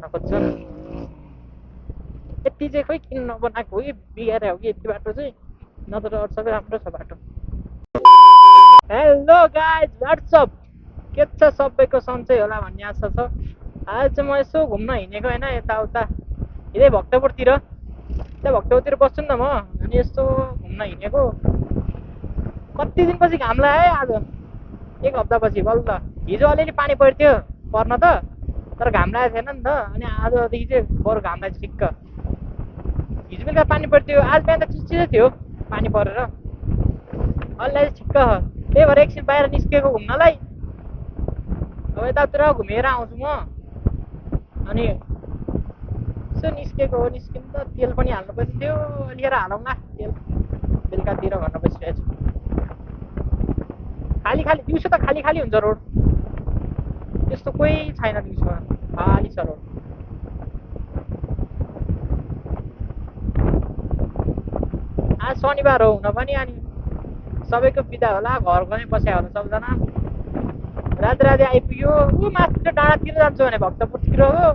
खोज्छन्। यति चाहिँ खोइ किन नबनाएको हो कि बिगारे हो कि यति बाटो चाहिँ, नत्र अरू सबै राम्रो छ बाटो। हेलो गाइज, व्हाट्सअप, के छ सबैको सन्चै होला भन्ने आशा छ। आज चाहिँ म यसो घुम्न हिँडेको होइन, यताउता यतै भक्तपुरतिर, त्यहाँ भक्तपुरतिर बस्छु नि त म। अनि यसो घुम्न हिँडेको, कति दिनपछि घाम लाग्यो आज, एक हप्तापछि बल्ल। हिजो अलिअलि पानी पर्थ्यो पर्न त, तर घाम लागेको थिएन नि त। अनि आजदेखि चाहिँ बरु घाम लाग्छ ठिक्क। हिजो बेलुका पानी पर्थ्यो, आज बिहान त चिसो थियो पानी परेर। अहिले चाहिँ ठिक्क छ, त्यही भएर एकछिन बाहिर निस्केको घुम्नलाई। अब यतातिर घुमेर आउँछु म। अनि यसो निस्केको हो, निस्किनु त तेल पनि हाल्नु पर्ने थियो, लिएर हालौँला तेल बेलुकातिर भन्न बसिरहेको छु। खाली खाली दिउँसो त खाली खाली हुन्छ रोड, त्यस्तो कोही छैन दिउँसोमा, खाली छ रोड। आज शनिबार हो हुन पनि, अनि सबैको बिदा होला, घर घरमै बस्या होला सबजना। राति राति आइपुग्यो ऊ माथितिर डाँडातिर जान्छु भने भक्तपुरतिर हो,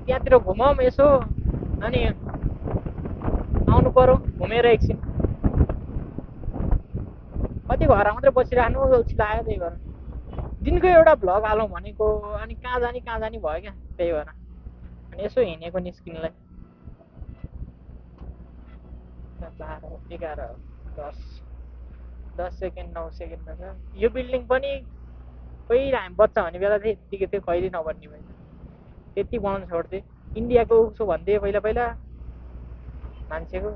त्यहाँतिर घुमौँ यसो। अनि आउनु पर्यो घुमेर एकछिन, कति घर मात्रै बसिराख्नु अल्छी लाग्यो। त्यही भएर दिनको एउटा भ्लग हालौँ भनेको, अनि कहाँ जाने भयो क्या, त्यही भएर अनि यसो हिँडेको निस्किनुलाई। 12, 11, 10 सेकेन्ड 9 सेकेन्ड छ। यो बिल्डिङ पनि पहिला हामी बच्चा हुने बेला चाहिँ यत्तिकै थियो, कहिले नबन्ने भयो, त्यति बनाउनु छोड्थे। इन्डियाको उसो भन्थे पहिला पहिला मान्छेको।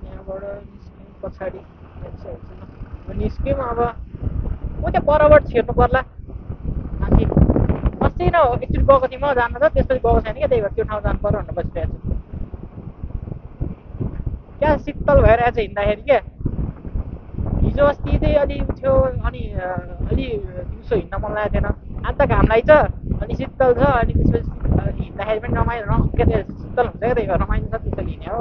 यहाँबाट निस्क्यौँ पछाडि निस्क्यौँ। अब ऊ त्यो परबाट छिर्नु पर्ला माथि। अस्ति न एकचोटि गएको थिएँ म जान त, त्यसपछि गएको छैन क्या, त्यही भएर त्यो ठाउँ जानु पर्यो भनेर बसिरहेको छु। क्या शीतल भइरहेछ हिँड्दाखेरि क्या। हिजो अस्ति चाहिँ अलि थियो, अनि अलि दिउँसो हिँड्न मन लागेको थिएन। आज त घाम लाग्छ, अनि शीतल छ, अनि त्यसपछि हिँड्दाखेरि पनि रमाइलो, के अरे शीतल हुन्छ क्या, त्यही भएर रमाइलो छ, त्यसरी हिँड्ने हो।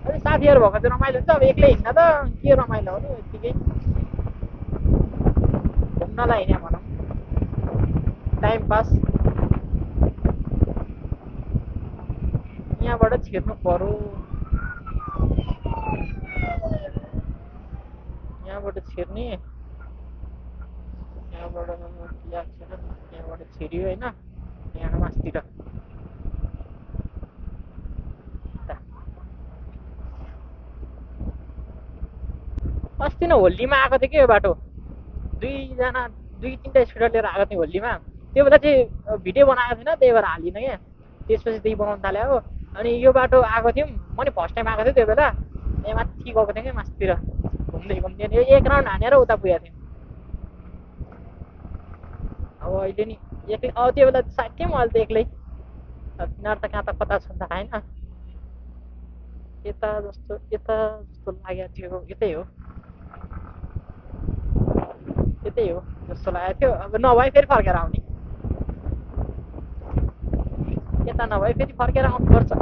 अलिक साथीहरू भएको चाहिँ रमाइलो हुन्छ, अब एक्लै हिँड्न त के रमाइलो हो, यत्तिकै घुम्नलाई हिँड्ने भनौँ, टाइम पास। यहाँबाट छिर्नु पर्यो, यहाँबाट छिर्ने, यहाँबाट छिर्यो होइन, यहाँ मासतिर। अस्ति न होलीमा आएको थियो कि यो बाटो, दुई तिनवटा स्कुटर लिएर आएको थिएँ होलीमा। त्यो बेला चाहिँ भिडियो बनाएको थिएन, त्यही भएर हालिनँ क्या, त्यसपछि त्यही बनाउनु थाल्यो हो। अनि यो बाटो आएको थियौँ, म नि फर्स्ट टाइम आएको थिएँ त्यो बेला। यहाँ माथि गएको थिएँ क्या मासतिर, घुम्दै घुम्दै एक राउन्ड हानेर उता पुगेको थिएँ। अब अहिले नि एक्लै, अब त्यो बेला सायद थिएँ म, अहिले त एक्लै। तिनीहरू त कहाँ त कता छन् त होइन, यता जस्तो लागेको थियो, यतै हो जस्तो लागेको थियो। अब नभए फेरि फर्केर आउने, यता नभए फेरि फर्केर आउनुपर्छ।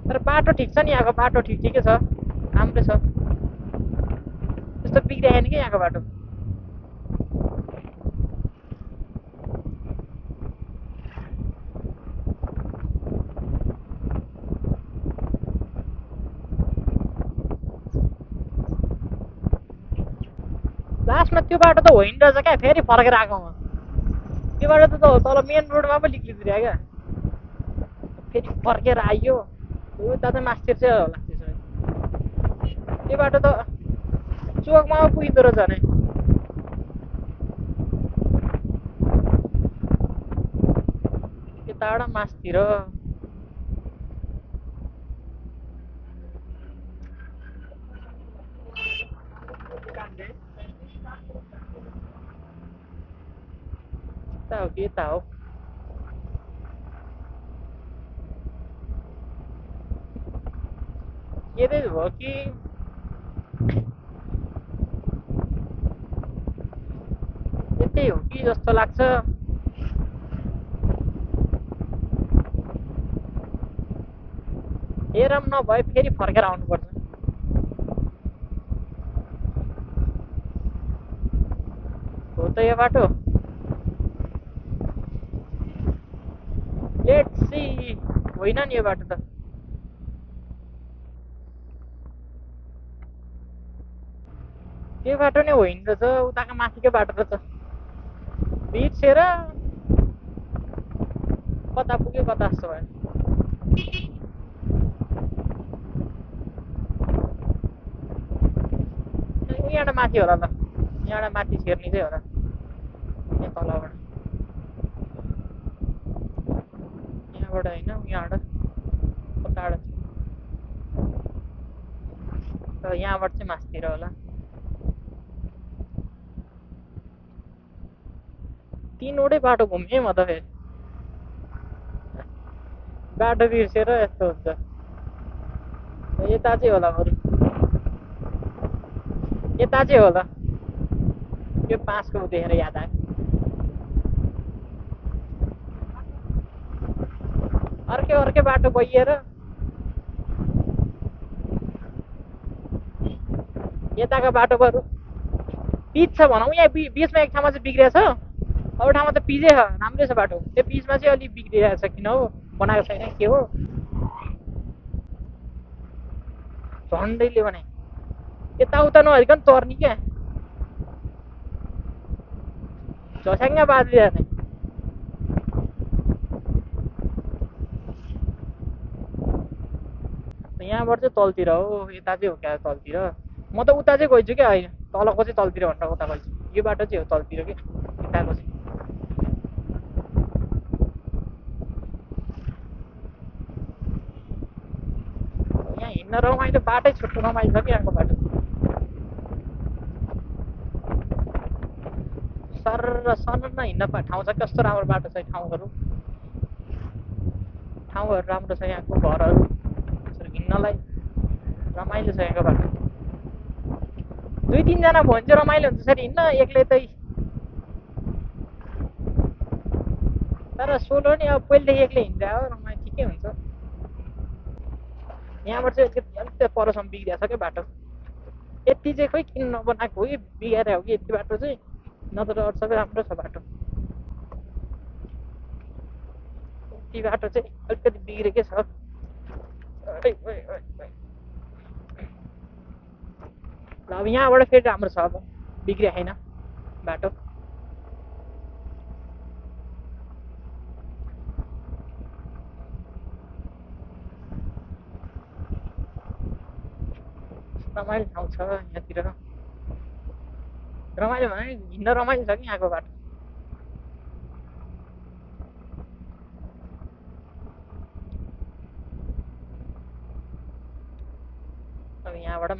तर बाटो ठिक छ नि, यहाँको बाटो ठिकै छ, राम्रै छ, त्यस्तो बिग्रिएन कि यहाँको बाटो। लास्टमा त्यो बाटो त होइन रहेछ क्या, फेरि फर्केर आएको म। त्यो बाटो त तल मेन रोडमा पो निक्लिदियो क्या, फेरि फर्केर आइयो उता चाहिँ मास्तिर चाहिँ होला। त्यसो त्यो बाटो त चोकमा पुगिँदो रहेछ भने यताबाट मासतिर। यता हो कि यता हो, यतै हो कि यतै हो कि जस्तो लाग्छ। एराम नभए फेरि फर्केर आउनुपर्छ। हो त यो बाटो। Let's see. होइन नि यो बाटो त। त्यो बाटो नै होइन रहेछ, उताको माथिकै बाटो रहेछ। बिर्सेर कता पुग्यो कता जस्तो भयो। यहाँबाट माथि होला ल, यहाँबाट माथि छिर्ने चाहिँ होला यहाँ तलबाट, यहाँबाट होइन यहाँबाट कताबाट तर यहाँबाट चाहिँ मासतिर होला। तीनवटै बाटो घुमेँ म त फेरि, बाटो बिर्सेर यस्तो हुन्छ। यता चाहिँ होला बरु, यता चाहिँ होला। यो 5 को देखेर याद आयो। अर्कै बाटो गइएर यताको बाटो बरु पिच छ भनौँ। यहाँ बिचमा एक ठाउँमा चाहिँ बिग्रिएको छ, अरू ठाउँमा त पिचै छ, राम्रै छ बाटो। त्यो बिचमा चाहिँ अलिक बिग्रिरहेको छ, किन हो बनाएको छैन के हो, झन्डैले बनाए। यताउता नहेरिकन तर्नी क्या, झस्याङ्ग बाजिरहेको छ। यहाँबाट चाहिँ तलतिर हो, यता चाहिँ हो क्या तलतिर। म त उता चाहिँ गइछु क्या, होइन तलको चाहिँ तलतिर भनेर उता गइछु। यो बाटो चाहिँ हो तलतिर कि यताको चाहिँ। यहाँ हिँड्न रमाइलो, बाटै छुट्टो रमाइलो छ कि यहाँको बाटो। सर र सन्न हिँड्न ठाउँ छ, कस्तो राम्रो बाटो छ ठाउँहरू राम्रो छ यहाँको। घरहरू हिँड्नलाई रमाइलो छ यहाँको बाटो। 2-3 जना भयो भने चाहिँ रमाइलो हुन्छ सर हिँड्न, एक्लै त तर सोलो नि अब पहिलेदेखि एक्लै हिँड्दा हो रमाइलो ठिकै हुन्छ। यहाँबाट चाहिँ अलिकति परसम्म बिग्रिएको छ क्या बाटो। यति चाहिँ खोइ किन नबनाएको हो कि बिगारे हो कि यति बाटो चाहिँ, नत्र अरू सबै राम्रो छ बाटो। यति बाटो चाहिँ अलिकति बिग्रेकै छ। अब यहाँबाट फेरि राम्रो छ, अब बिग्रिया छैन बाटो। रमाइलो ठाउँ छ यहाँतिर, रमाइलो भने हिँड्न रमाइलो छ कि यहाँको बाटो। अब यहाँबाट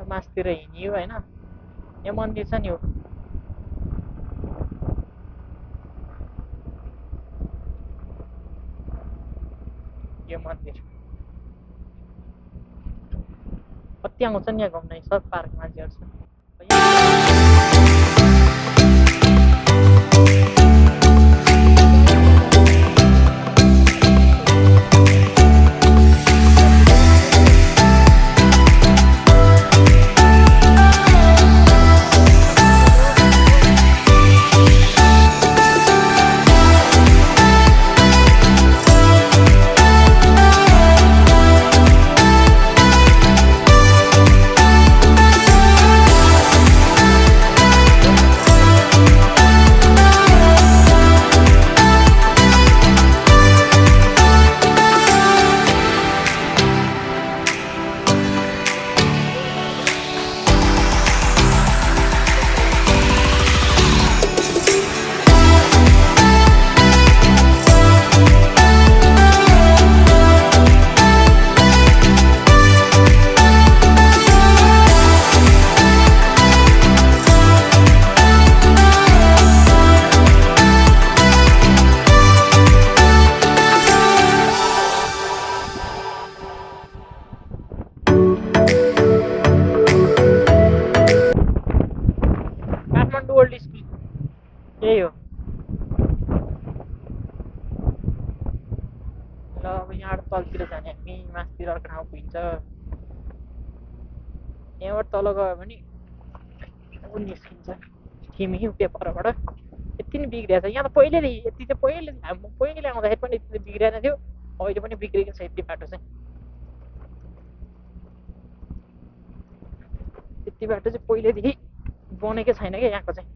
मासतिर हिँडियो होइन। यहाँ मन्दिर छ नि हो, यो मन्दिर कति आउँछ नि यहाँ घुम्न, सब पार्क मान्छेहरू छ। यहाँबाट तल गयो भने ऊ निस्किन्छ तिमी पेपरबाट यति नै बिग्रिएको छ यहाँ त पहिल्यैदेखि यति चाहिँ पहिले आउँदाखेरि पनि यति बिग्रेन थियो अहिले पनि बिग्रेको छ यति बाटो चाहिँ यति बाटो चाहिँ पहिल्यैदेखि बनेकै छैन क्या यहाँको चाहिँ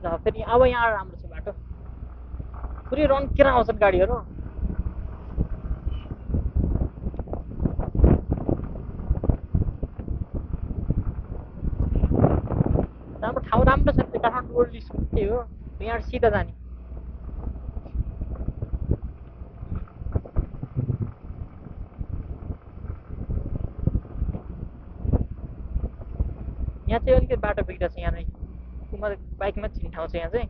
ल फेरि अब यहाँ राम्रो छ बाटो पुरै रन्केर आउँछन् गाडीहरू राम्रो ठाउँ राम्रो छ त्यो काठमाडौँ ओल्ड स्कुल त्यही हो यहाँ सिधा जाने यहाँ चाहिँ अलिकति बाटो बिग्रेको छ यहाँ चाहिँ बाइकमा चिन्ने ठाउँ छ यहाँ चाहिँ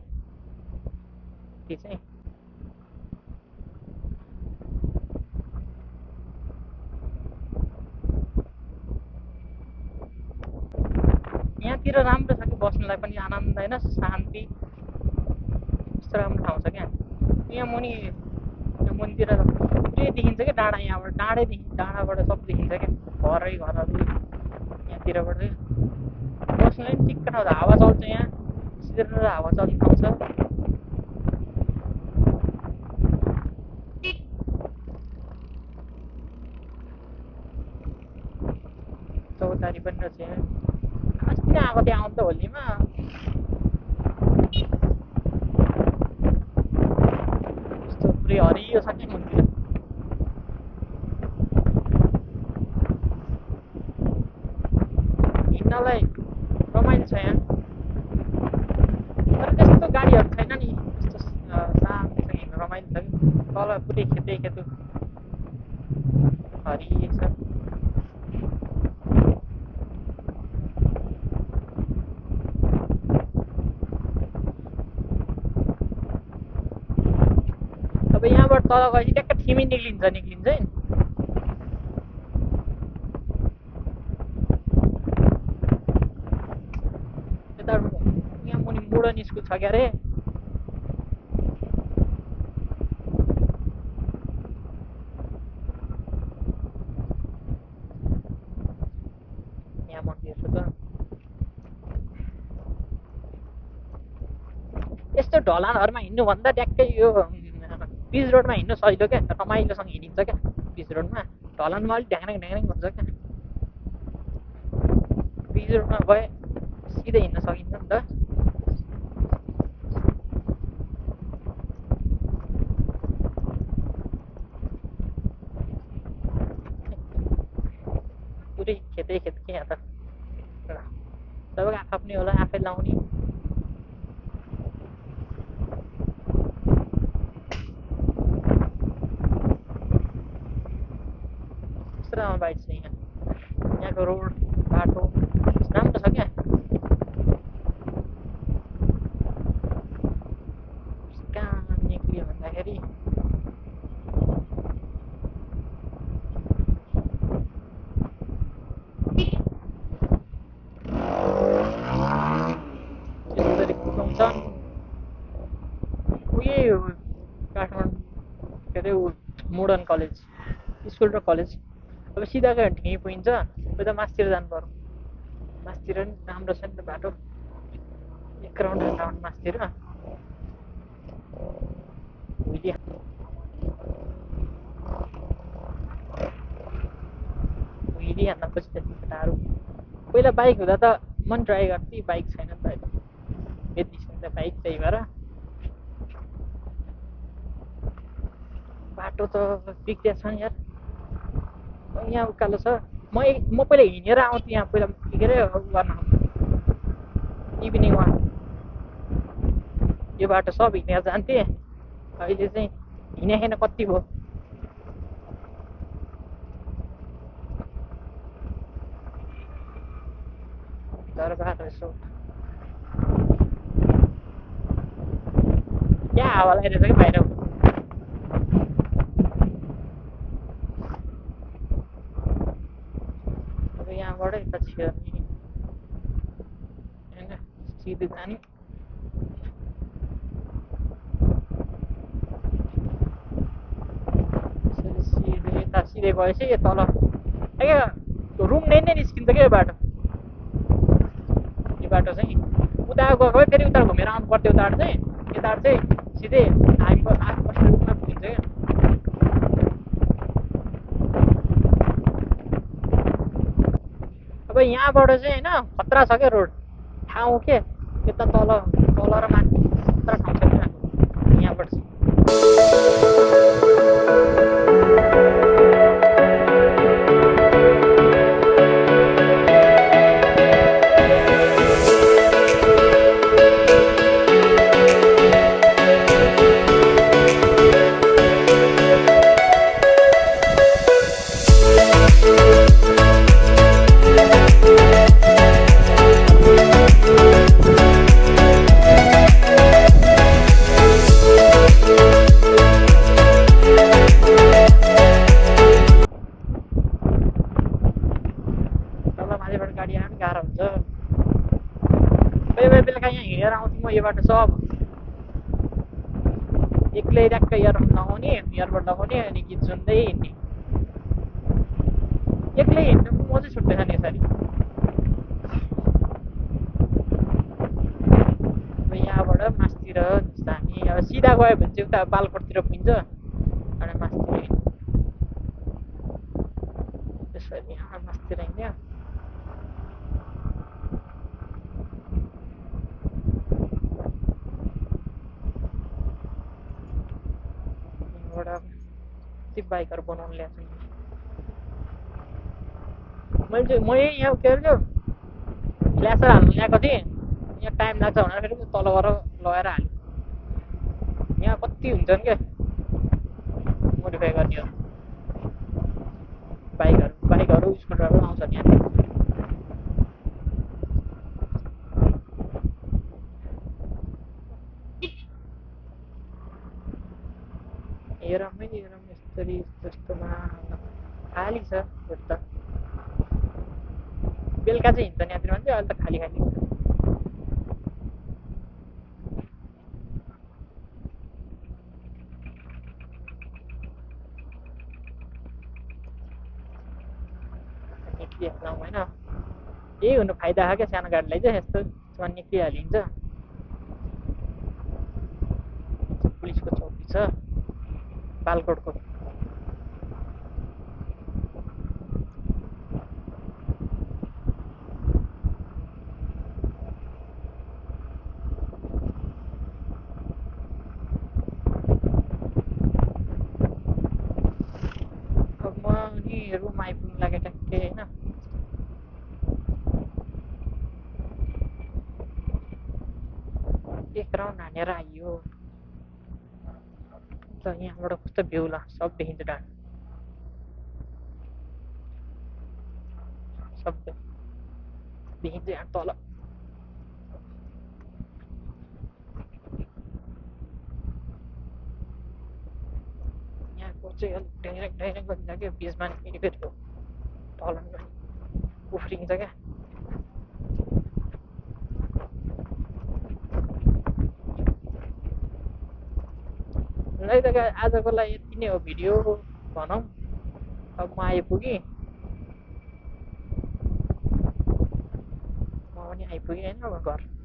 त्यो चाहिँ यहाँतिर राम्रो छ कि बस्नुलाई पनि आनन्द होइन शान्ति यस्तो राम्रो ठाउँ छ क्या यहाँ मुनि यहाँ मुनितिर पुरै देखिन्छ क्या डाँडा यहाँबाट डाँडाबाट सब देखिन्छ क्या घरै घरहरू यहाँतिरबाट चाहिँ बस्नुलाई पनि ठिक्क ठाउँ छ हावा चल्छ यहाँ सिधै हावा चल्ने ठाउँ छ चौतारी पनि रहेछ यहाँ अस्ति नै आएको त्यहाँ आउनु त होलीमा यस्तो पुरै हरियो छ क्या मन्दिर हिँड्नलाई रमाइलो छ यहाँ तर त्यस्तो गाडीहरू छैन नि यस्तो शान्तिसँग हिँड्न रमाइलो छ कि तल पुरै खेतु हरियो छ अब यहाँबाट तल गएपछि ट्याक्क ठिमी निक्लिन्छ है यता यहाँ मुनि मोडर्न स्कुल छ क्या अरे यहाँ मन्दिर छ त यस्तो ढलानहरूमा हिँड्नुभन्दा ट्याक्कै यो पिच रोडमा हिँड्नु सजिलो क्या रमाइलोसँग हिँडिन्छ क्या पिच रोडमा ढलानमा अलिक ढ्याङ्ग्याङ हुन्छ क्या पिच रोडमा गए सिधै हिँड्न सकिन्छ नि त पुरै खेतै खेत के यहाँ त सबैको आफ्नै होला आफै लाउने राम्रो बाइक छ यहाँको रोड बाटो राम्रो छ क्या कहाँ निक्लियो भन्दाखेरि यसरी कुदाउँछन् उही काठमाडौँ के अरे मोडर्न कलेज स्कुल र कलेज अब सिधा गयो भने ठिकै पुगिन्छ उता मासतिर जानु पर्यो मासतिर पनि राम्रो छ नि त बाटो एक राउन्ड मासतिर हिँडिहाल्न खोजिरहेको केटाहरू पहिला बाइक हुँदा त मन ट्राई गर्थेँ बाइक छैन नि त अहिले बेच्दिस् त बाइक त्यही भएर बाटो त बिग्रिया छ नि यार यहाँ उकालो छ म पहिला हिँडेर आउँथेँ यहाँ पहिला के अरे गर्न इभिनिङमा यो बाटो सब हिँडेर जान्थेँ अहिले चाहिँ हिँडेखेन कति भयो दरबार यसो क्या हावा लगाइरहेछ कि बाहिर अब यहाँबाट यता छिर्ने होइन सिधै जाने केही भएपछि तल रुम नै निस्किन्छ क्या यो बाटो चाहिँ उता गएको भए फेरि उता घुमेर आउनु पर्थ्यो यताबाट चाहिँ सिधै हामी बस्नेमा पुगिन्छ क्या अब यहाँबाट चाहिँ होइन खतरा छ क्या रोड ठाउँ के यता तल र माथि खतरा ठाउँ छ क्या यहाँबाट चाहिँ गाडी आउनु गाह्रो हुन्छ कोही बेला यहाँ हिँडेर आउँथेँ म यो बाटो सब एक्लै ट्याक्क इयरबड लगाउने अनि गीत सुन्दै हिँड्ने एक्लै हिँड्नु म चाहिँ छुट्टै छ नि यसरी अब यहाँबाट मासतिर हामी अब सिधा गयो भने चाहिँ उता बालकोटतिर पुगिन्छ अनि मासतिर त्यसरी यहाँ मासतिर हिँड्यो बाइकहरू बनाउनु ल्याएको छु म यहाँ के अरे ग्लासर हाल्नु ल्याएको थिएँ यहाँ टाइम लाग्छ भनेर फेरि तल गएर लगाएर हाल्यो यहाँ कति हुन्छन् क्या मोडिफाई गर्नेहरू बाइकहरू स्कुटरहरू आउँछन् यहाँ हेरौँ यसरी जस्तोमा खाली छ रोड त बेलुका चाहिँ हिँड्छ यहाँतिर भने चाहिँ अहिले त खाली हुन्छ निक्लिहालौँ होइन यही हुनु फाइदा छ क्या सानो गाडीलाई चाहिँ यस्तो निक्लिहालिन्छ पुलिसको चौकी छ बालकोटको अब म नि रुम आइपुग्नु लाग्यो ट्याक्कै होइन एक राउन्ड हानेर आइयो त यहाँबाट कस्तो भ्यू ल सब देखिन्छ डाँडा सब देखिन्छ यहाँ तल यहाँको चाहिँ अलिक डाइरेक्ट गरिन्छ क्या बिचमा फेरि तल उफ्रिन्छ क्या ल त आजको लागि यति नै हो भिडियो भनौँ अब म आइपुगेँ म पनि आइपुगेँ होइन अब घर